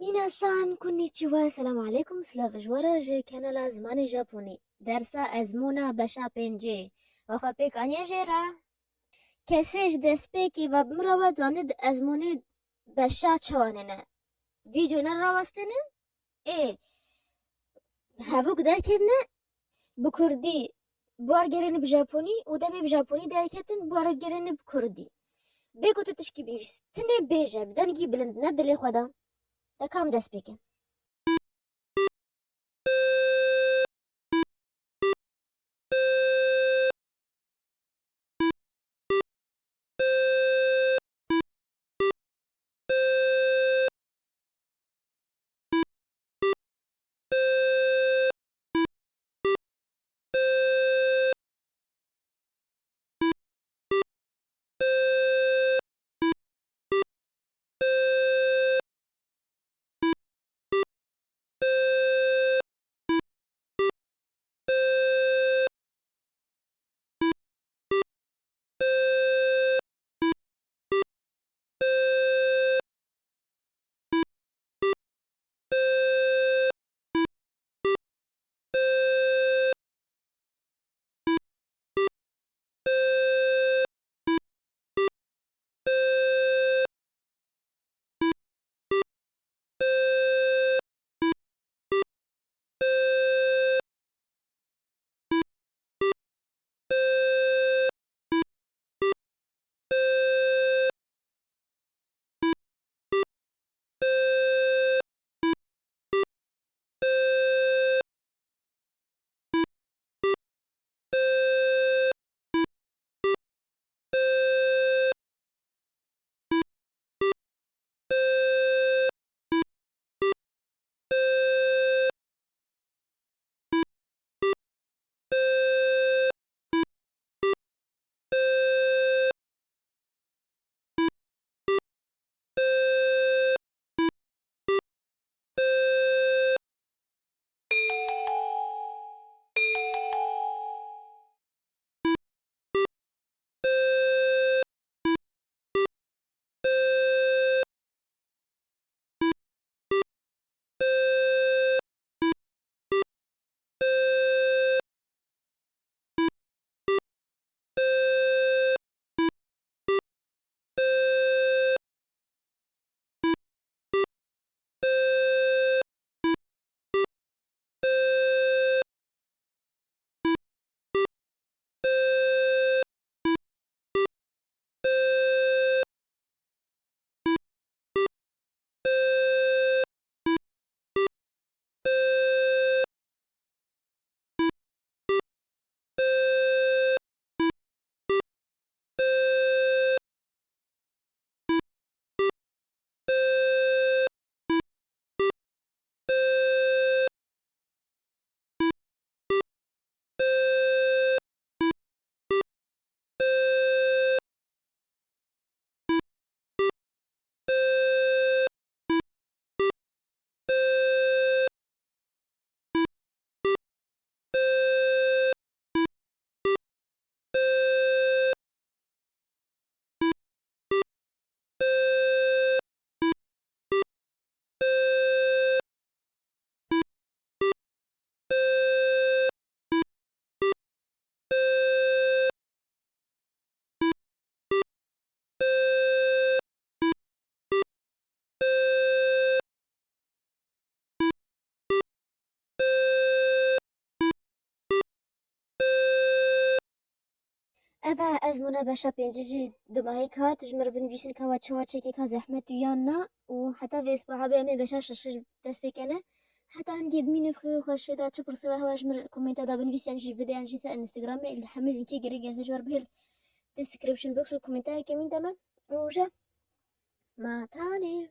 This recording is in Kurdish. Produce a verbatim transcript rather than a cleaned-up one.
Minasan, konnichiwa, selamu aleykum, silav ji we re ji kanala Zimanê Japonî. Dersa ezmûna beşa pêncê. Waxa pêk aniye jê re. Kesê ji destpêkê ve bi min re we zanî di ezmûnê beşa çawanê ne. Vîdeo ne rawestêne. Ê, hevok derkevne bi kurdî, bi wargerêne bi japonî û demê bi japonî derketin, bi wargerêne bi kurdî. Bê ku tu tişkî bivîs, tinê bêje, bi dengî bilind, ne dilê xwe de. Te kam dest pê kin? Ev e ezmûna beşa pêncî jî dumahêk hat, ji min re binivîsin ka we çawa çekê ka zehmet û yan na û heta vê isbuha be em ê beşa şeş dest pê kene. Heta hingê bimînin bi xêr û xweşiyê de, çi pirsê we hewa ji min re komenta de binivîs yan jî videyan jî ser Instagramê, li hemî linkê girêk yên ji we re bihêl description box û komentarê kemîn de me. Û je ma tanê.